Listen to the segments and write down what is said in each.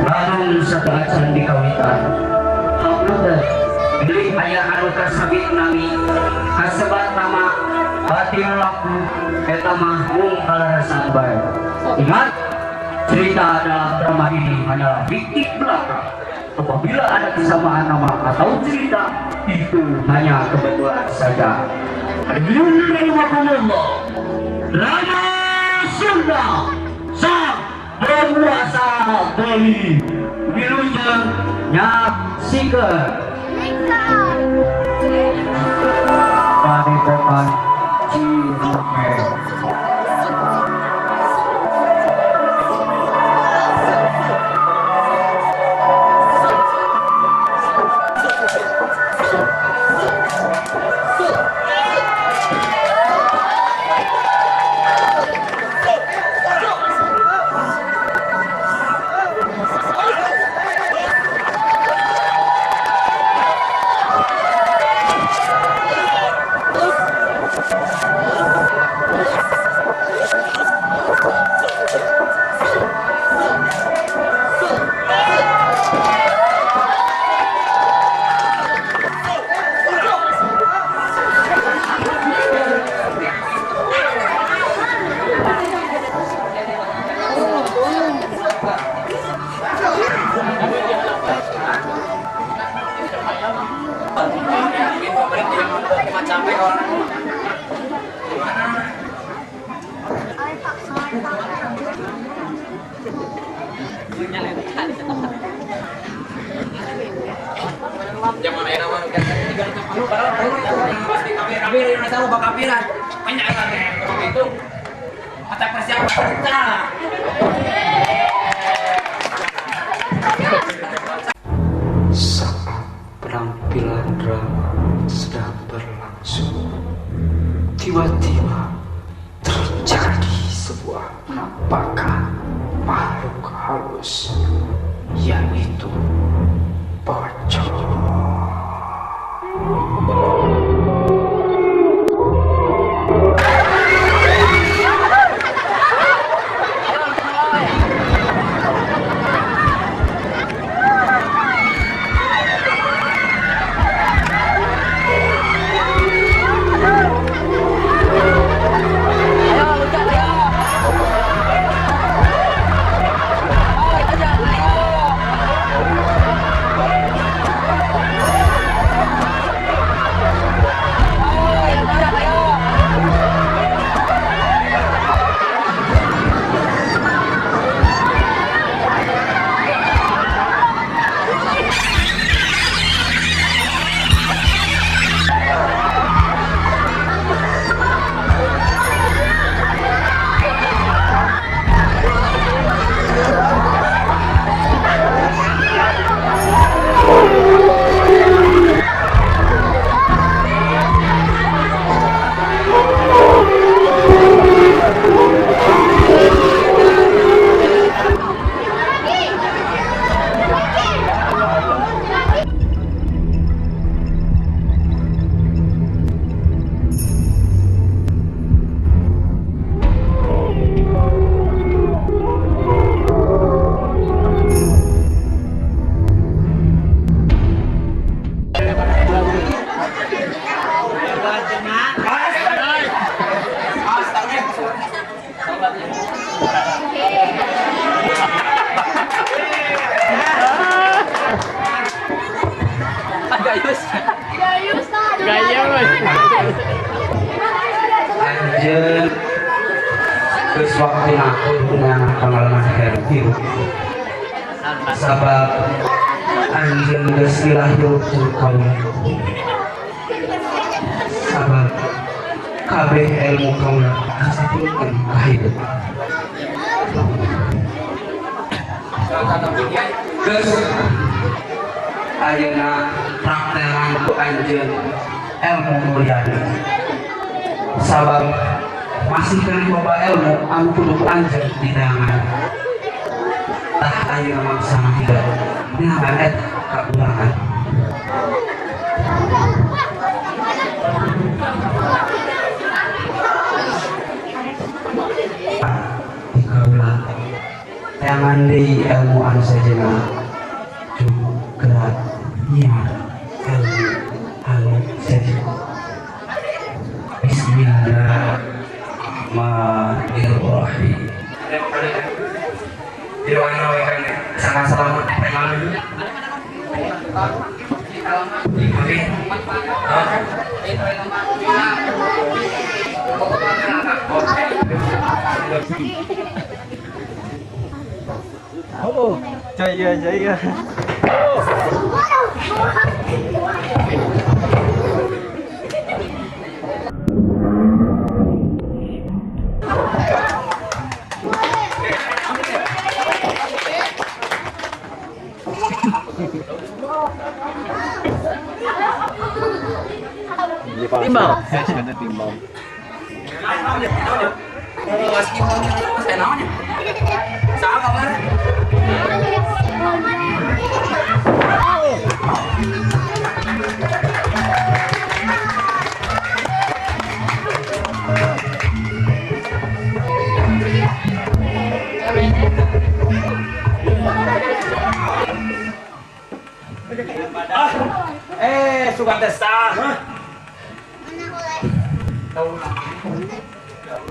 Larong sa kaasan di kawitan. Hapunten, bilih aya anu kasabit nami kasebat nama batin laku eta mah mung kalarasan bae. Ingat, cerita dalam drama ini hanyalah fiktif belaka. Apabila ada kesamaan nama atau cerita, itu hanya kebetulan saja. Drama Sunda Sang Penguasa Bali wilujeng nyaksikeun Padepokan Ciremai. Saat penampilan drama sedang berlangsung, tiba-tiba terjadi sebuah penampakan makhluk halus, yaitu pocong. Anjeun geus waktuna kudu pengalaman hirup, sabab anjeun geus dilahirkeun ku kaula, sabab kabeh ilmu kaula kasapulkeun ka hidup. Geus, ayeuna praktelan ku anjeun ilmu mulyana, sabab masih keneh loba ilmu anu kudu ku anjeun diteangan. Tah, ayeuna mangsana hidup neangan eta kakurangan. Jangan di ilmu anu sejenna gerak nyiar ilmu anu sejen. Bismillahirrahmanirrahim. Sangat selamat. Oke. Oh, jaya jaya. Timbal. Timbal. Suka tesah.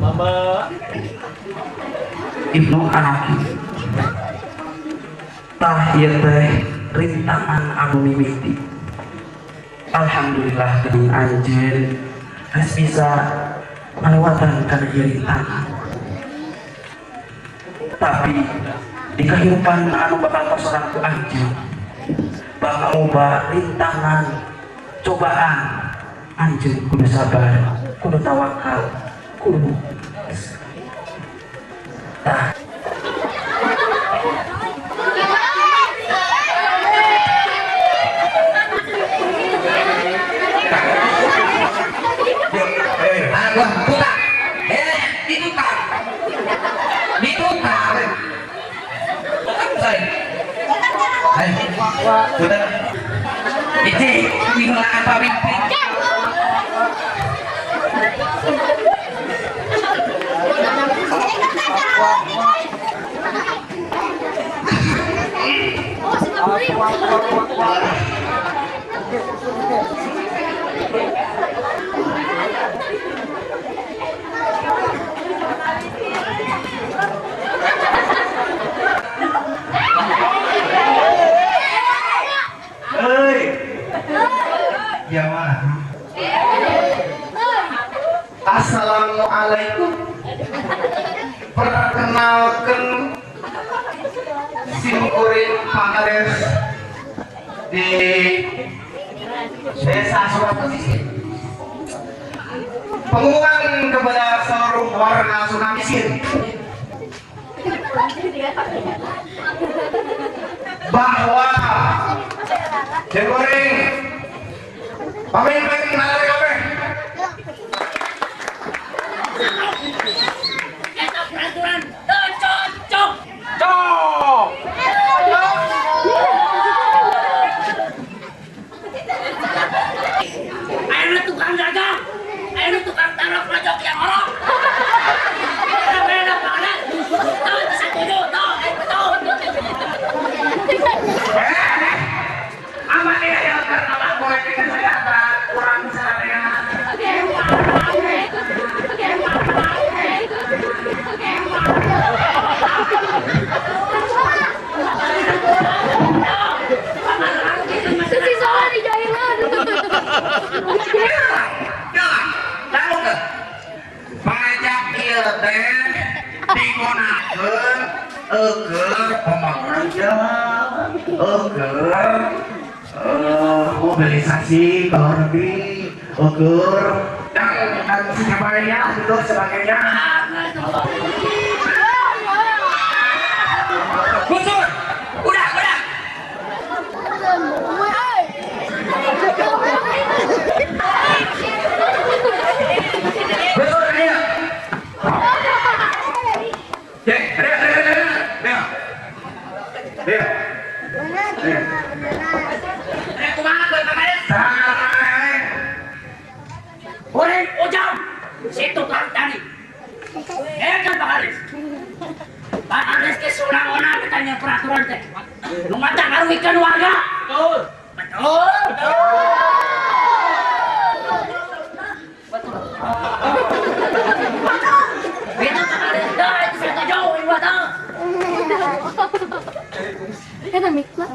Mama. Ibnu Arabi. Tah ieu teh rintangan anu mimiti. Alhamdulillah geuning anjeun geus bisa ngalewatan kana ieu rintangan. Tapi di kehidupan anu bakal kasorang ku anjeun bakal loba rintangan, cobaan. Anjeun kudu sabar, kudu tawakal, kudu tah. Ini kehilangan pemimpin. Ya mah. Assalamualaikum. Perkenalkan simkuring Pangkades di Desa Sukamiskin. Pengumuman kepada seluruh warga Sukamiskin bahwa simkuring pemimpin NRKP peraturan cocok. Cok. Ayo tukang dagang, ayo tukang taruh pojok yang orang. Aman ya yang karena politik kesehatan kurang sarana. Pajak ieu teh digunakeun eueuh pembangunan jalan, eueuh mobilisasi kalau lebih, eueuh dan sebagainya, gitu sebagainya. Gusur, udah, udah. Betul ya. Dek, dek, dek, dek, dek. Dek. Dek. Eh, kumaha kowe Pak Goreng ujang, si tukang tani. Eh kan Pak Haris. Pak Kades ke sunang-onang ditanya peraturan teh. Nu matak ngaruhikeun warga. Betul. Betul. Betul. Itu Pak Kades dah itu saya jauh ini batang. Eta mikla.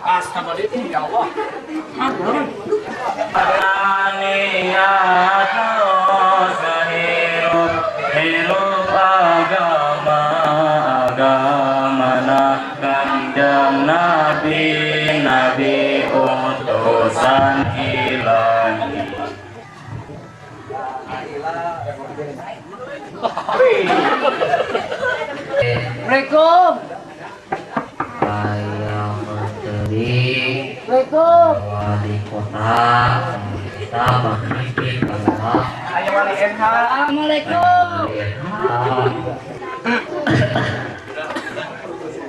Astagfirullah ya Allah. Hirup agama kanjeng Nabi, Nabi utusan ilahi. Assalamualaikum. Ayah Menteri, Assalamualaikum. Wali Kota, kita pemimpin bangsa. Assalamualaikum.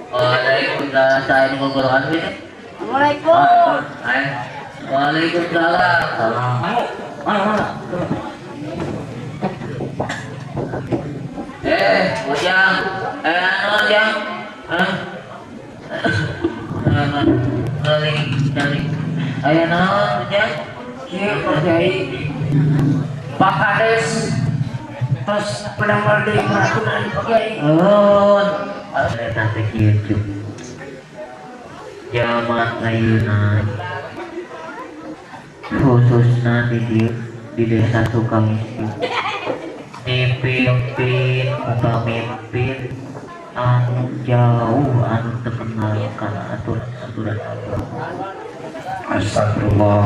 Waalaikumsalam. Saya mengumpulkan ini. Assalamualaikum. Waalaikumsalam. Mana mana? Ujang. Anu Ujang. Ayo naon Ujang? Kieu Pak Pak Kades terus penawar dari peraturan Pak Kiai. Oh, eta teh kieu. Zaman ayeuna khususna di dieu di desa Sukamiskin dipimpin ku pamimpin anu jauh anu terkenal kana aturan-aturan agama. Astagfirullah.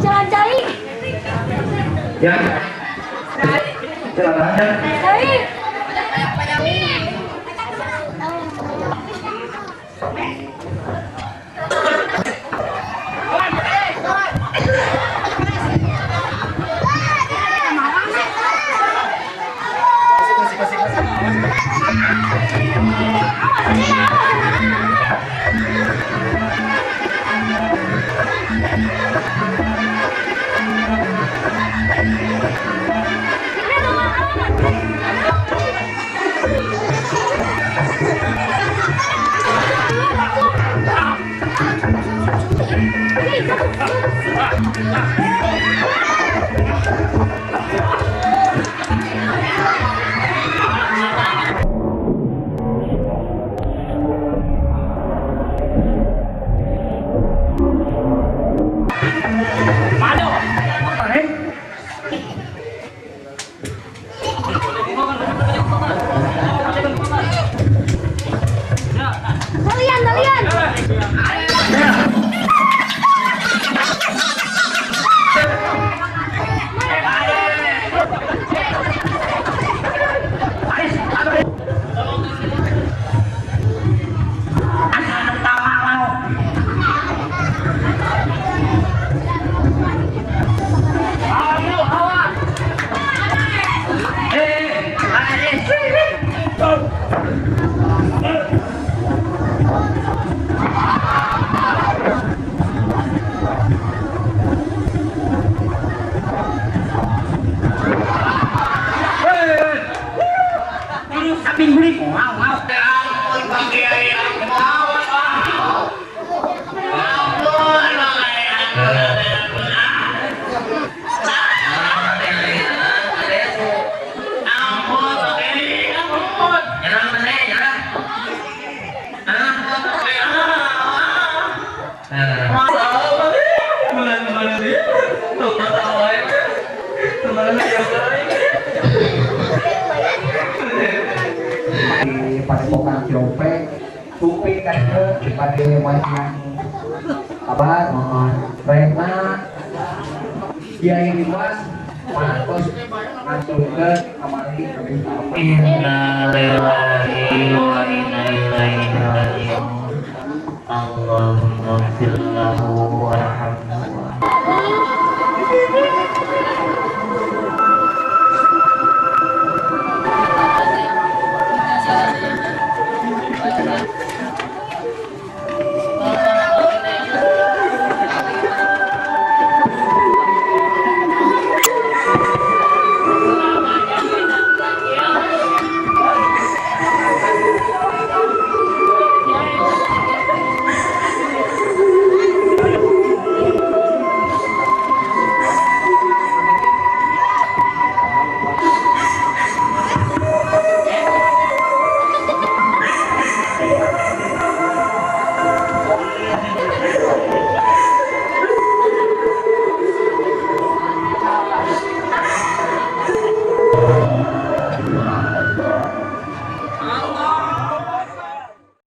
Jalan cai. Ya. Jalan Cai. Padepokan Cirompeng sumping ka dieu bade masihan kabar rehna Kiai Ridwan parantos nganturkeun kamari. Inna lillahi wa inna ilaihi raji'un. Allahumma ighfir lahu warhamhu.